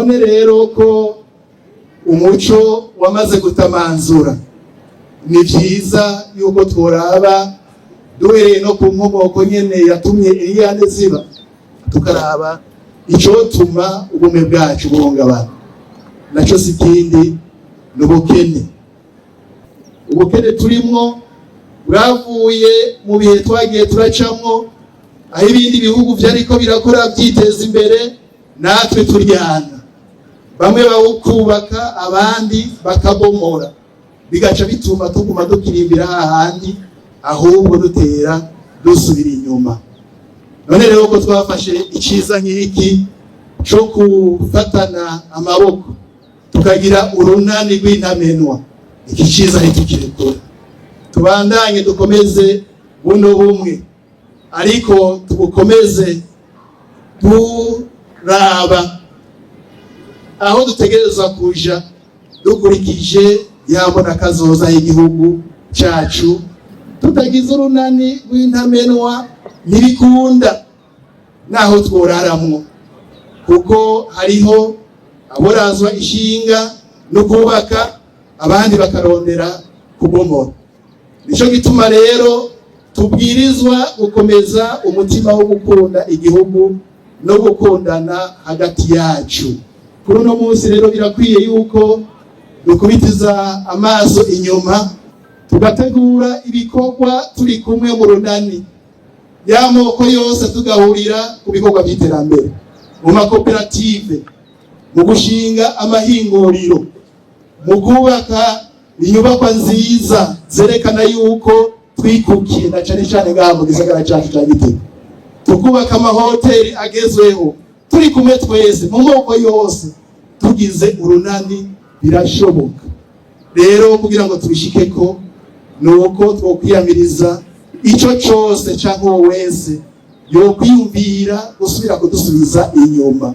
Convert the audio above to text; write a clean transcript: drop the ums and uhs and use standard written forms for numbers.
None rero ko umuco wamaze gutamanzura, ni vyiza yuko tworaba duhereye no ku nkomoko nyene yatumye iriyane ziba, tukaraba icotuma ubumwe bwacu buhungabana. Naco si ikindi, ni ubukene. Ubukene turimwo bwavuye mu bihe twagiye turacamwo, aho ibindi bihugu vyariko birakora vyiteza imbere, natwe turyana, bamwe bawukubaka, abandi bakabomora, bigaca bituma tuguma dukirimbira hahandi, ahubwo dutera dusubira inyuma. None rero ko twafashe iciza nk'iki co gufatana amaboko, tukagira urunani rw'intamenwa, iki ciza ntitukirekura. Tubandanye dukomeze buno bumwe, ariko tubukomeze turaba aho dutegerezwa kuja, dukurikije yabona kazoza y'igihugu cacu. Tutagize urunani rw'intamenwa ntibikunda naho tworaramwo, kuko hariho aborazwa ishinga no kubaka, abandi bakarondera kubomora. Nico gituma rero tubwirizwa gukomeza umutima wo gukunda igihugu no gukundana hagati yacu. Kuri uno munsi rero birakwiye yuko dukubitiza amaso inyuma, tugategura ibikorwa turi kumwe mu runani y'amoko yose, tugahurira ku bikorwa by'iterambere, mu makoperative, mu gushinga amahinguriro, mu kubaka inyubakwa nziza zerekana yuko twikukiye, na cane cane ngaha mu gisagara cacu ca Gitega, tukubaka amahoteli agezweho turi kumwe twese mu moko yose. Tugize urunani birashoboka. Rero kugira ngo tubishikeko, ni uko twokwiyamiriza ico cose canke uwo wese yokwiyumvira gusubira kudusubiza inyuma.